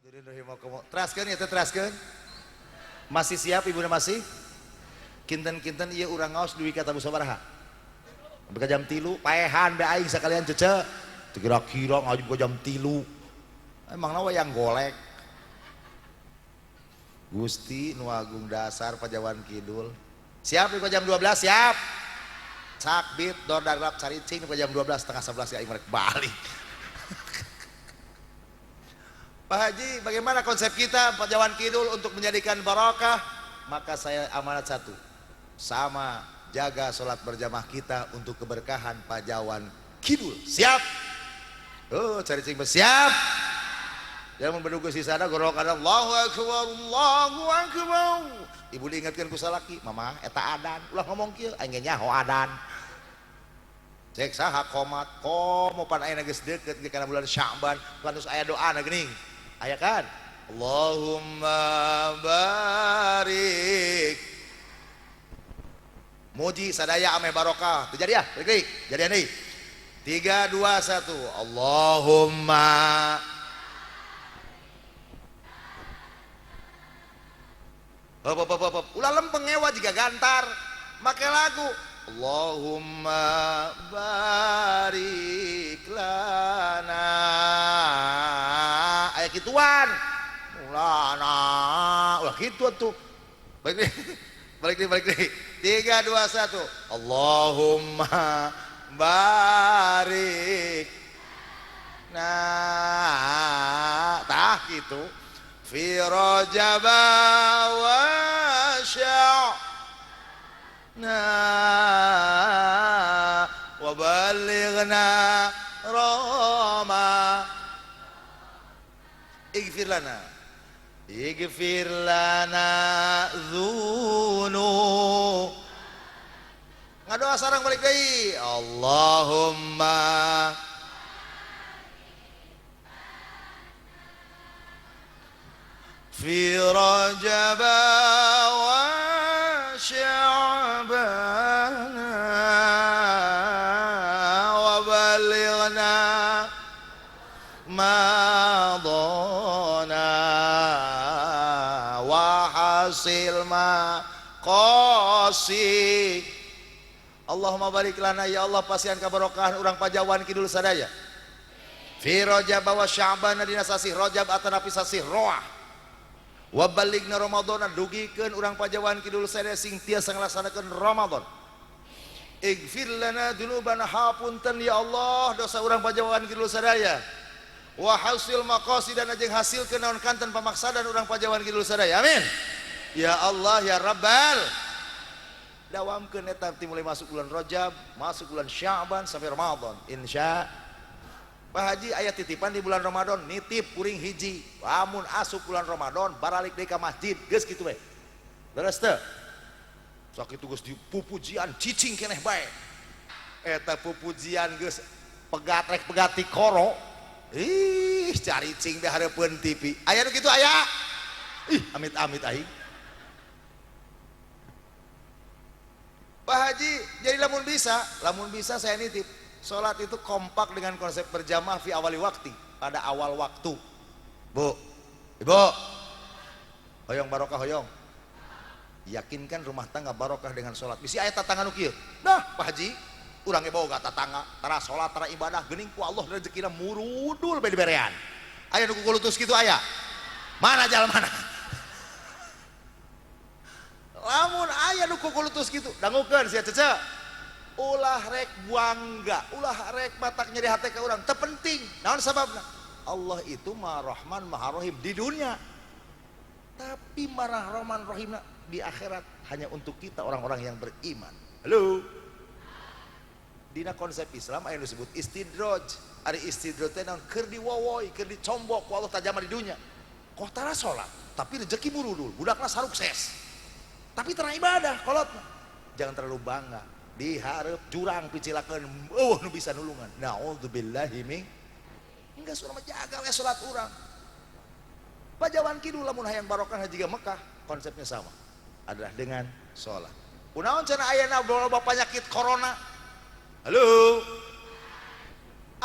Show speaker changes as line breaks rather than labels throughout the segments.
Teraskeun ya teh teraskeun. Masih siap ibuna masih? Kinten-kinten ieu urang ngaos duwi ka tabu sabaraha? Sampai ka jam 3, paehan be aing sakalian cece. Teu kira-kira ngaji ka jam 3. Emangna wayang golek. Gusti nu agung dasar Pajawan Kidul. Siap ka jam 12 siap. Cakbit dor darlap caricing ka jam 12 setengah 11 aing merek balik. Pak Haji, bagaimana konsep kita Pajawan Kidul untuk menjadikan barokah? Maka saya amanat satu, sama jaga sholat berjamaah kita untuk keberkahan Pajawan Kidul. Siap? Oh, cari cing siap. Jangan menunggu sisana gorokan Allahu Akbar, Allahu Akbar. Ibu diingatkan ku salaki, mama eta adan, ulah ngomong kieu, aing ge nyaho adan. Cek saha komat, komo pan ayeuna geus deukeut ge kana bulan Sya'ban, pan terus aya doana geuning. Aya kan? Allahumma barik. Muji sadaya ame barokah. Teu jadi ah, balik deui. Jadian deui. 3 2 1. Allahumma hop hop hop hop. Ulah lempeng ngewa jiga gantar. Make lagu Allahumma barik lana. Aya kituan. Lana. Ulah kitu atuh. Balik deui. Balik deui, balik deui. 3 2 1. Allahumma barik. Nah, tah kitu. Fi Rajab wa Sya'ban wa balighna Roma. Ighfir lana, ighfir lana dzunu. Ngadoa sareng balik deui. Allahumma fi Rajab wa Sya'ban wa balighna madana wa hasil ma qasi. Allahumma barik lana ya Allah, pasian kabarokahan urang Pajawan Kidul sadaya. Fi Rajab wa Sya'ban dina sasih Rajab atanapi sasih Roah. Wa balighna Ramadhana dugikeun urang Pajawan Kidul sadaya sing tiasa ngalaksanakeun Ramadan. Ighfir lana dzunubana, hapunten ya Allah dosa urang Pajawan Kidul sadaya. Wa hasil maqasidana jeung hasilkeun naon kanten pamaksadan urang Pajawan Kidul sadaya. Amin. Ya Allah ya Rabbal. Dawamkeun eta ti mulai masuk bulan Rajab, masuk bulan Sya'ban sampai Ramadan. Insya Pak Haji aya titipan di bulan Ramadan, nitip kuring hiji. Lamun asup bulan Ramadan baralik deui ka masjid, geus kitu we. Leres teu? Sakitu geus dipupujian cicing keneh bae. Eta pupujian geus pegat rek pegati koro. Ih, caricing teh hareupeun TV. Aya nu kitu aya? Ih, amit-amit aing. Pak Haji, jadi lamun bisa saya nitip. Salat itu kompak dengan konsep berjamaah fi awali waktu, pada awal waktu. Bu, Ibu, hoyong barokah hoyong. Yakinkan rumah tangga barokah dengan salat. Bisi aya tatangga nu kieu. Nah, Pak Haji, urang ge boga tatangga, tara salat, tara ibadah, geuning ku Allah rezekina murudul bae diberean. Aya nu kukulutus kitu aya? Mana jalmana? Lamun aya nu kukulutus kitu, dangukeun sia cece. Ulah rek bangga, ulah rek batak nyeri hati ke orang, terpenting. Naon sababna? Allah itu Maha Rahman, Maha Rahim di dunia. Tapi Maha Rahman Rahimna di akhirat hanya untuk kita orang-orang yang beriman. Halo. Dina konsep Islam aya nu disebut istidraj. Ari istidraj teh naon? Keur diwowoy, keur dicombok ku Allah tajama di dunia. Kok tara salat, tapi rezeki murudul, budakna sarukses. Tapi tara ibadah kolotna. Jangan terlalu bangga. Dihareup jurang picilakeun eueuh nu bisa nulungan. Naudzubillahi min. Enggeus urang mah jaga we salat urang. Pajawan Kidul lamun hayang barokah jiga Mekah, konsepnya sama. Adalah dengan salat. Kunaon cenah ayeuna loba penyakit corona? Halo.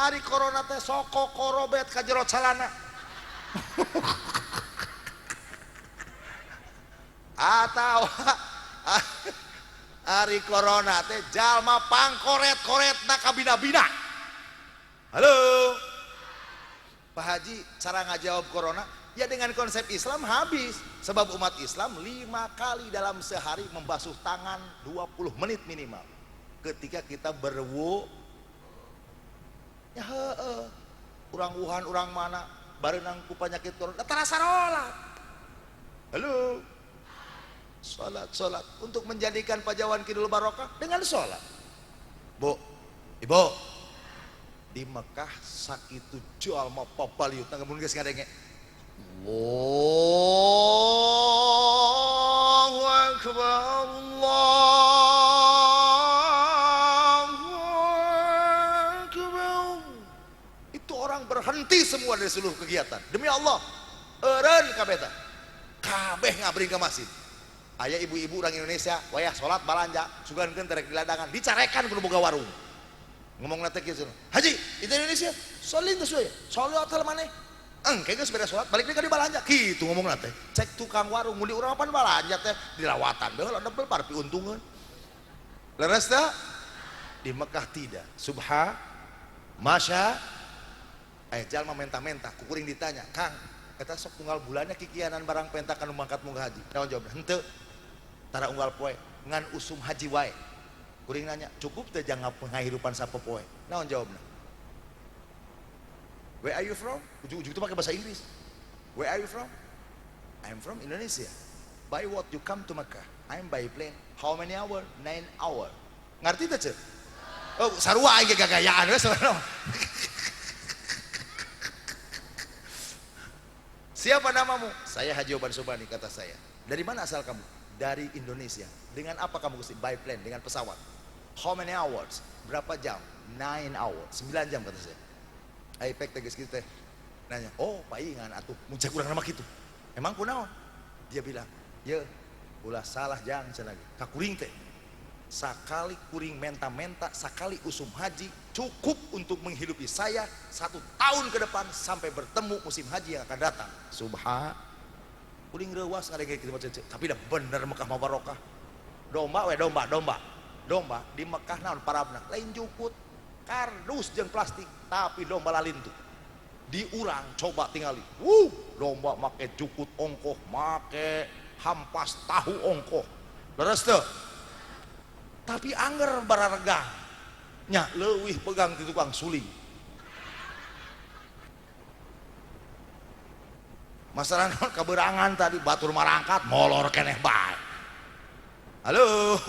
Ari corona teh soko korobet ka jero calana. Atau ari corona teh jalma pangkoret-koretna kabina-bina. Halo. Pak Haji, cara ngajawab corona ya dengan konsep Islam habis. Sebab umat Islam 5 kali dalam sehari membasuh tangan 20 menit minimal. Ketika kita berwu ya heeh. Urang Wuhan, urang mana barenang ku penyakit corona tara sarolat. Halo. Salat, salat untuk menjadikan Pajawan Kidul barokah dengan salat. Bu, Ibu, di Mekah sakitu jalma papaliut tangga mun geus ngadenge. Allahu akbar, Allahu akbar. Itu orang berhenti semua dari seluruh kegiatan. Demi Allah, eureun kabeh teh. Kabeh ngabring ke masjid. Aya ibu-ibu orang Indonesia wayah salat balanja sugankeun terek di ladangan dicarekan kudu boga warung. Ngomongna teh kieu cenah. Haji, itu Indonesia, salin geus we. Salat teh maneh. Engke geus beres salat balik deui ka di balanja. Kitu ngomongna teh. Cek tukang warung mun di urang pan balanja teh dirawatan bae heula nebel par piuntungeun. Leres teh? Di Mekah tidak. Subha masya aya jalma mentah-mentah ku kuring ditanya, "Kang, eta sok tunggal bulannya kikianan barang penta kanu mangkat munggah haji." Naon jawabna? Henteu. Tara unggal poe ngan usum haji wae. Kuring nanya, cukup teh jang ngahirupan sapopoe? Naon jawabna? Where are you from? Ujung-ujung itu pakai bahasa Inggris. Where are you from? I'm from Indonesia. By what you come to Mecca? I'm by plane. How many hour? 9 hour. Ngerti teh, Ceu? Oh, sarua aing ge gagayaan we sebenarnya. Siapa namamu? Saya Haji Oban Sobani, kata saya. Dari mana asal kamu? Dari Indonesia. Dengan apa kamu kesini? By plane, dengan pesawat. How many hours? Berapa jam? 9 hours. 9 jam kata saya. Ai pek teh geus kitu teh. Nanya, "Oh, paingan atuh mun cek urang nama kitu." Emang kunaon? Dia bilang, "Ye, ulah salah jang cenah ge. Ka kuring teh. Sakali kuring menta-menta, sakali usum haji cukup untuk menghidupi saya 1 tahun ke depan sampai bertemu musim haji yang akan datang." Subhan. Kuring reuas ngadenge kitu mah cece. Tapi dah bener Mekah mah barokah. Domba we domba, domba. Domba di Mekah naon parabna? Lain jukut, kardus jeung plastik, tapi domba lalintuh. Di urang coba tingali. Wuh, domba make jukut ongkoh, make hampas tahu ongkoh. Leres teu? Tapi anger bararegang. Nya leuwih pegang ti tukang suling. Masalah naon kaberangan tadi batur marangkat molor keneh bae. Halo.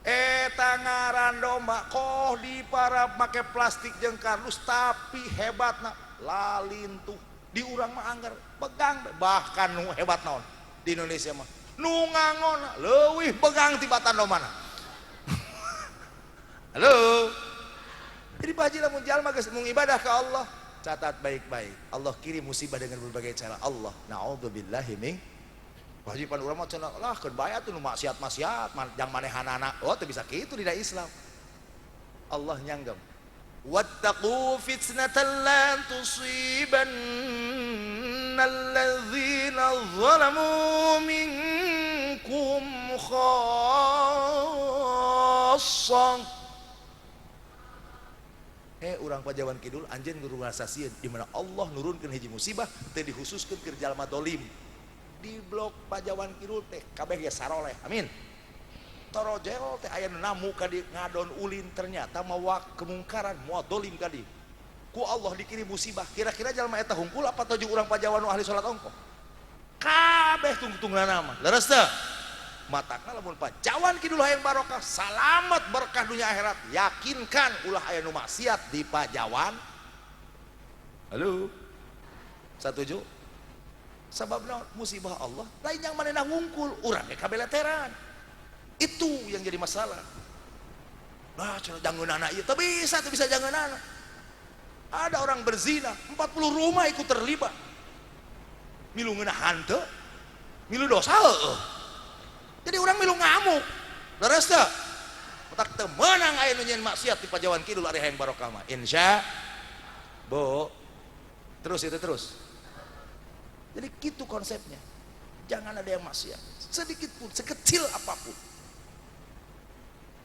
Eta ngaran domba koh di para make plastik jeung kardus tapi hebatna lalintuh. Di urang mah angger pegang bahkan nu hebat naon di Indonesia mah nu ngangona leuwih pegang tibatan domana. Halo. Jadi Pak Haji lamun jalma geus mung ibadah ka Allah, catat baik-baik. Allah kirim musibah dengan berbagai cara. Allah naudzubillahi min. Pak Haji pan urang mah cenah lah keun bae atuh nu maksiat-maksiat jang manehanana. Oh teu bisa kitu dina Islam. Allah nyanggem. Wattaqu fitnatan la tusibanna alladzina zalamu minkum khassah. Urang Pajawan Kidul anjeun guru ngarasa sieun di mana Allah nurunkeun hiji musibah teu dikhususkeun keur jalma dolim. Di blok Pajawan Kidul teh kabeh ge saroleh. Amin. Torojel teh aya nu namu ka di ngadon ulin ternyata mawa kemungkaran moal dolim ka di. Ku Allah dikirim musibah. Kira-kira jalma eta hungkul apa tujuh urang Pajawan nu ahli salat ongkoh? Kabeh tungtungna mah. Leres teu? Matakna lamun Pajawan Kidul hayang barokah, salamet berkah dunia akhirat, yakinkan ulah aya nu maksiat di Pajawan. Halo. Satuju? Sababna musibah Allah lain yang manehna ngungkul, urang ge kabeleteran. Itu yang jadi masalah. Nah, cenah jangeunana ieu teu bisa jangeunana. Ada orang berzina, 40 rumah ikut terlibat. Milu ngeunahan teu? Milu dosa heueuh. Jadi orang milu ngamuk. Leres teu? Otak teu meunang aya nu nyieun maksiat di Pajawan Kidul ari hayang barokah mah. Insya Bu. Terus itu terus. Jadi gitu konsepnya. Jangan ada yang maksiat sedikit pun, sekecil apapun.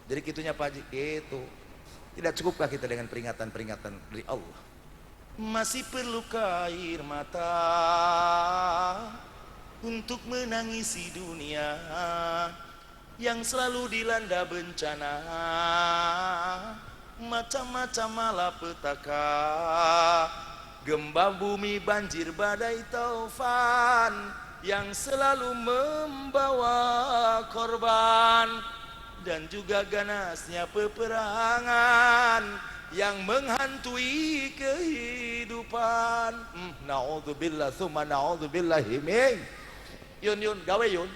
Jadi kitunya Pak Haji, gitu. Tidak cukupkah kita dengan peringatan-peringatan dari Allah? Masih perlukah air mata untuk menangisi dunia yang selalu dilanda bencana, macam-macam malapetaka, gempa bumi, banjir, badai, taufan yang selalu membawa korban, dan juga ganasnya peperangan yang menghantui kehidupan. Na'udzubillah tsumma na'udzubillahi min. Yun yun gawe yun.